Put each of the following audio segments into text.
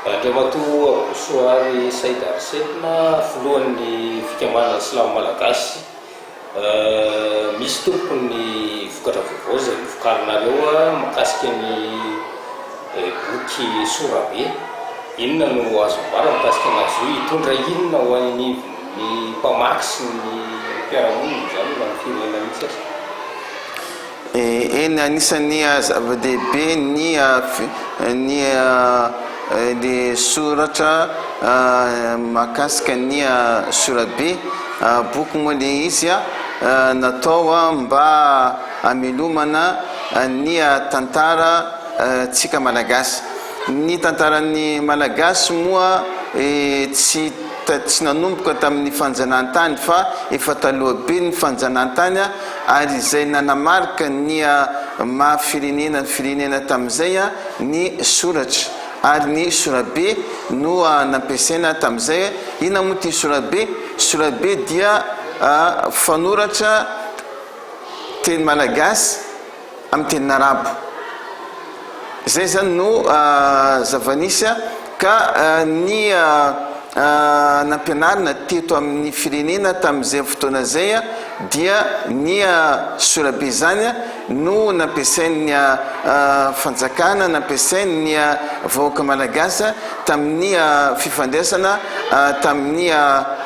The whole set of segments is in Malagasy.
Andriamatoa Abosoary Said Arsène, filohan'ny fikambanana silamo malagasy, misy tompoko ny vokatra vaovao izay novokarinareo mahakasika ny boky Sorabe. Inona no azo ambara mikasika anazy io? Hitondra inona ho an'ny mpamaky sy ny mpiara-monina izany na ny firenena mihitsy aza? Eny, anisan'ny zava-dehibe ny ny ny soratra mahakasika ny sorabe, boky moa ilay izy natao mba hamelomana ny tantara tsika malagasy. Ny tantaran'ny malagasy moa tsy tsy nanomboka tamin'ny fanjanahantany fa efa taloha be ny fanjanahantany ary izay nanamarika ny maha firenena ny firenena tamin'izay ny soratra ary ny sorabe no nampiasaina tamin'izay. Inona moa ity sorabe? Sorabe dia fanoratra teny malagasy amin'ny tenin'arabo. Izay izany no zava-nisy ka ny nampianarina teto amin'ny firenena tamin'izay fotoana izay dia ny sorabe izany no nampiasain'ny fanjakana, nampiasain'ny vahoaka malagasy tamin'ny fifandraisana tamin'ny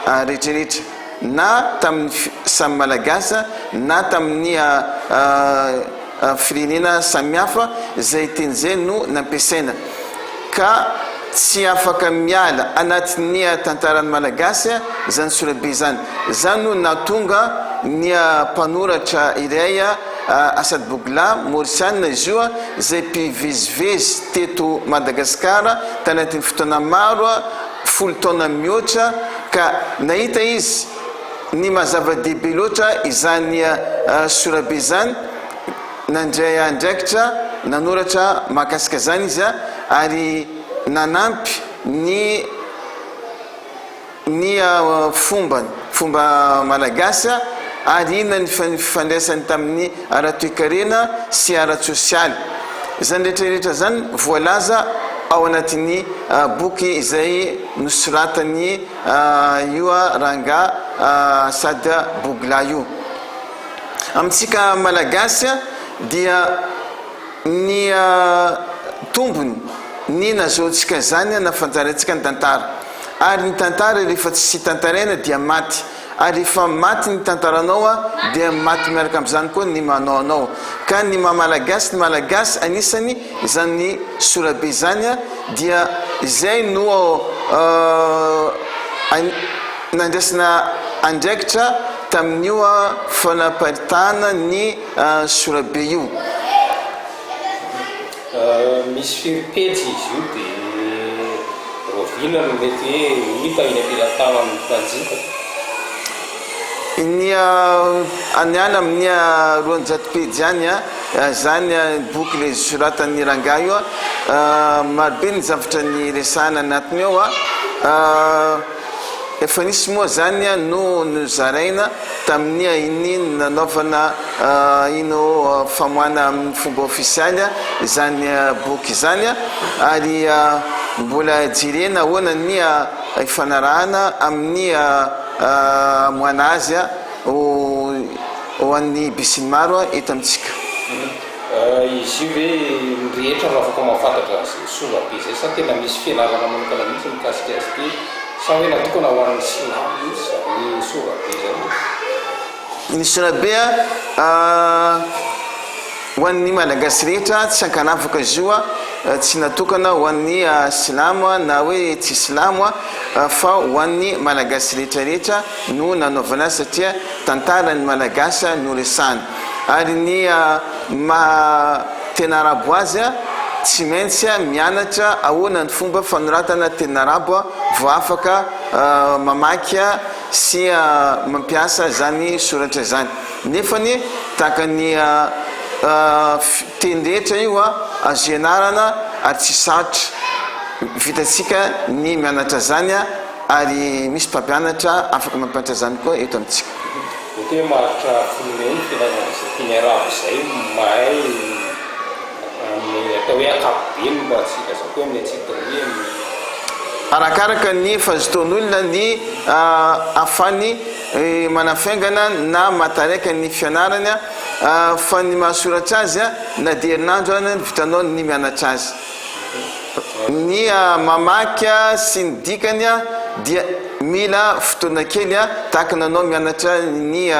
rehetrarehetra na tamin'ny samy malagasy na tamin'ny firenena samihafa izay teny izay no nampiasaina ka tsy afaka miala anatin'ny tantaran'ny Malagasy izany sorabe izany. Izany no nahatonga ny mpanoratra iray Assad Bougla, Maorisianina izy io, izay mpivezivezy teto Madagasikara tanatin'ny fotoana maro, 10 taona mihoatra, ka nahita izy ny maha zava-dehibe loatra izany sorabe izany, nandray andraikitra nanoratra mahakasika izany izy ary nanampy ny ny fombany, fomba malagasy ary inona ny fifandraisany tamin'ny ara-toekarena sy ara-tsosialy. Izany rehetra rehetra izany voalaza ao anatin'ny boky izay nosoratan'i io rangahy Assad Bougla io. Amintsika Malagasy dia ny tombony ny nazahoantsika izany nahafantarantsika ny tantara. Ary ny tantara rehefa tsy tantaraina dia maty. Ary rehefa maty ny tantaranao dia maty miaraka amin'izany koa ny manao anao. Ka ny maha Malagasy ny Malagasy anisany izany sorabe izany dia izay no nandraisana andraikitra tamin'io fanaparitahana ny sorabe io. Misy firy pejy izy io dia rahoviana no mety hoe ho hita eny am-pelatanan'ny mpanjifa? Ny any any amin'ny 200 pejy any izany boky ilay soratan'ny rangahy io. Marobe ny zavatra niresahana anatiny ao. Efa nisy moa izany no nozaraina tamin'ny iny nanaovana iny famoahana amin'ny fomba ofisialy izany boky izany ary mbola jerena ahoana ny hifanarahana amin'ny hamoahana azy ho an'ny besinimaro eto amintsika. Izy io ve ny rehetra no afaka mahafantatra an'izay sorabe izay sa tena misy fianarana manokana mihitsy mikasika azy ity sa hoe natokana ho an'ny silamo mihitsy izany sorabe izany? Ny sorabe ho an'ny Malagasy rehetra tsy ankanavaka izy io, tsy natokana ho an'ny silamo na hoe tsy silamo fa ho an'ny Malagasy rehetra rehetra no nanaovana azy satria tantaran'ny Malagasy no resahana. Ary ny maha tena arabo azy tsy maintsy mianatra ahoana ny fomba fanoratana teny arabo vao afaka mamaky sy mampiasa izany soratra izany. Nefa anie tahaka ny teny rehetra io azo ianarana ary tsy sarotra vitantsika ny mianatra izany ary misy mpampianatra afaka mampianatra izany koa eto amintsika. Mety hoe maharitra finoana eo ny filazana izay teny arabo izay mahay amin'ny atao hoe ankapobeny mba tsy hilazako hoe amin'ny antsipiriany. Arakaraka ny fahazotoan'olona ny ahafany manafaingana na mahataraiky ny fianarany fa ny mahasoratra azy na dia herinandro ary no vitanao ny mianatra azy. Ny mamaky sy ny dikany dia mila fotoana kely tahaka ny anao mianatra ny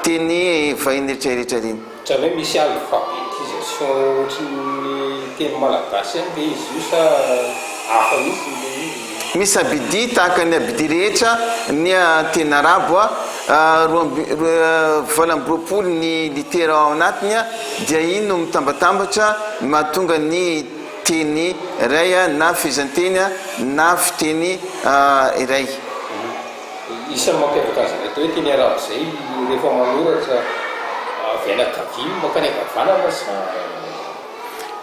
teny vahiny rehetra rehetra ireny. Ohatran'ny hoe misy alphabetisation ohatry ny teny malagasy ihany ve izy io sa hafa mihitsy ilay izy? Misy abidia tahaka ny abidia rehetra ny teny arabo, 28 ny litera ao anatiny dia iny no mitambatambatra mahatonga ny teny iray na fehezanteny na fiteny iray. Isan'ny mampiavaka azy ilay atao hoe teny arabo izay rehefa manoratra avy any ankavia no mankany ankavanana sa?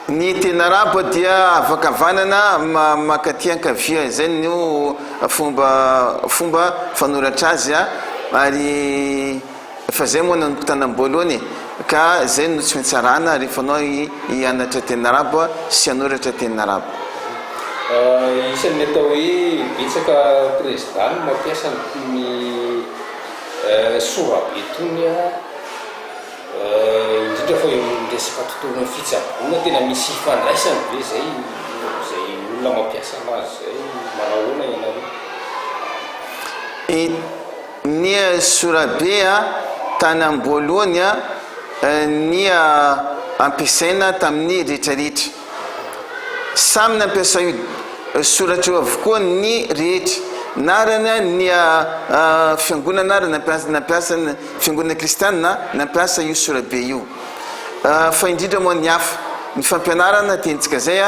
Ny teny arabo dia avy ankavanana mankaty ankavia, izay no fomba fomba fanoratra azy ary Fa zay moa nanomboka tany am-boalohany e! Ka zay no tsy maintsy arahana rehefa anao hianatra teny arabo sy hanoratra teny arabo. Isan'ny atao hoe betsaka prezida no mampiasa an'itony sorabe itony indrindra fa eo amin'ny resaka tontolon'ny fitsaboana, tena misy ifandraisany ve izay izay olona mampiasa anazy izay? Manahoana ianareo? Ny sorabe tany am-boalohany ny ampiasaina tamin'ny rehetrarehetra. Samy nampiasa io soratra io avokoa ny rehetra, na ary ny fiangonana ary nampiasa, ny fiangonana kristiana nampiasa io sorabe io. Fa indrindra moa ny hafa, ny fampianarana tenintsika izay,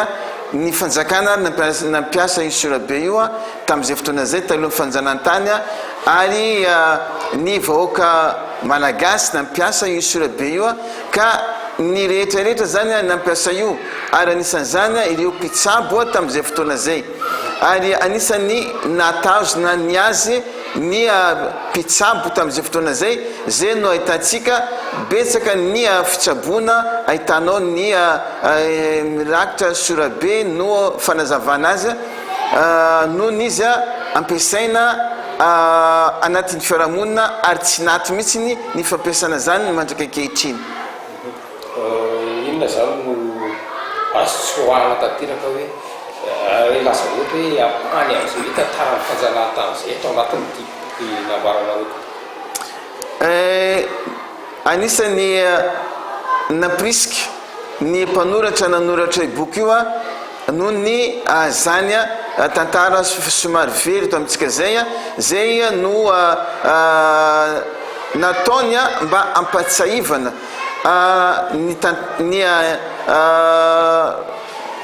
ny fanjakana ary nampiasa io sorabe io tamin'izay fotoana izay talohan'ny fanjanahantany ary ny vahoaka malagasy nampiasa io sorabe io ka ny rehetra rehetra izany nampiasa io ary anisan'izany ireo mpitsabo tamin'izay fotoana izay ary anisan'ny nahatazona ny azy ny mpitsabo tamin'izay fotoana izay, izay no ahitantsika betsaka ny fitsaboana ahitanao ny mirakitra sorabe no fanazavana azy noho izy ampiasaina anatin'ny fiarahamonina ary tsy naty mihitsy ny fampiasana izany mandraka ankehitriny. Inona izany no azo tsoahana tanteraka hoe hilaza ohatra hoe ampahany amin'izay hoe tantaran'ny fanjanahantany izay ato anatin'ity boky nambaranareo ity? Anisan'ny nampirisika ny mpanoratra nanoratra io boky io noho ny izany tantara somary very eto amintsika izay, izay no nataony mba hampahatsiahivana ny ny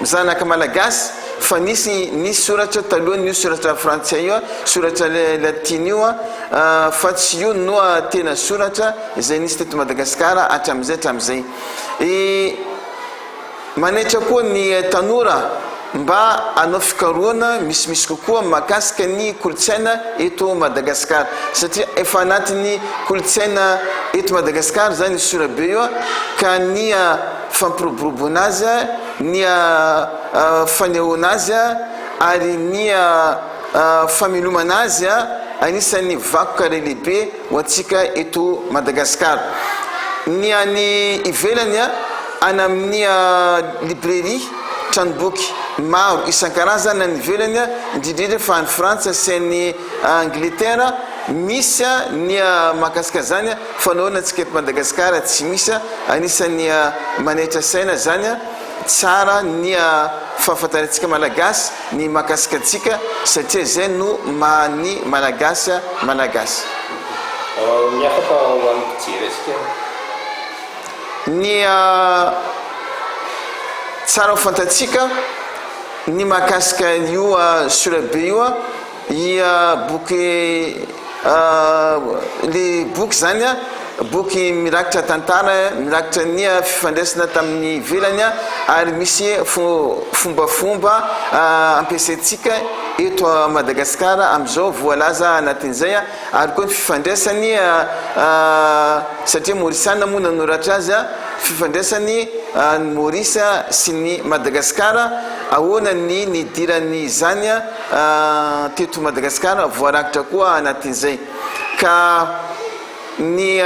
zanaka malagasy fa nisy nisy soratra talohan'io soratra frantsay io, soratra latina io fa tsy io no tena soratra izay nisy teto Madagasikara hatramin'izay hatramin'izay. Manaitra koa ny tanora mba hanao fikarohana misimisy kokoa mahakasika ny kolontsaina eto Madagasikara satria efa anatin'ny kolontsaina eto Madagasikara izany io sorabe io ka ny fampiroboroboana azy, ny fanehoana azy ary ny famelomana azy anisan'ny vakoka iray lehibe ho antsika eto Madagasikara. Ny any ivelany, any amin'ny librairie, tranomboky maro isan-karazany any ivelany, indrindra indrindra fa any Frantsa sy any Angletera, misy ny mahakasika izany fa nahoana antsika eto Madagasikara tsy misy? Anisan'ny manaitra saina izany. Tsara ny fahafantarantsika Malagasy ny mahakasika antsika satria izay no maha ny Malagasy Malagasy. Ny afaka ho an'ny mpijery antsika. Ny tsara ho fantatsika ny mahakasika io sorabe io. I boky le boky zany a, boky mirakitra tantara, mirakitra ny fifandraisana tamin'ny ivelany ary misy fombafomba ampiasaintsika eto Madagasikara amin'izao voalaza anatin'izay ary koa ny fifandraisany satria Maorisiana moa nanoratra azy, fifandraisany. ny Maurice sy ny Madagasikara, ahoana ny nidiran'izany teto Madagasikara, voarakitra koa anatin'izay. Ka ny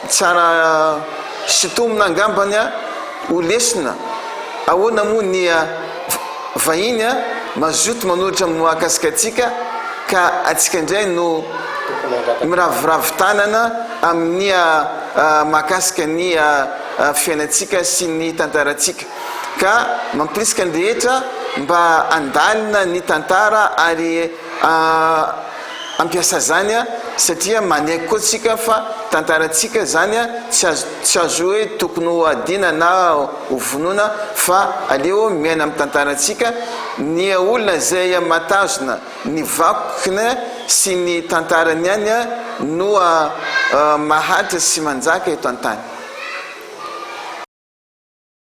tsara sintomina angambany ho lesona, ahoana moa ny vahiny mazoto manoratra mahakasika antsika ka antsika indray no miraviravy tanana amin'ny mahakasika ny fiainantsika sy ny tantarantsika ka mampirisika ny rehetra mba handalina ny tantara ary hampiasa izany satria manaiky koa tsika fa tantarantsika izany tsy azo tsy azo hoe tokony ho adina na ho vonoina fa aleo miaina amin'ny tantarantsika ny olona izay matazona ny vakokiny sy ny tantarany ihany no mahantra sy manjaka eto an-tany.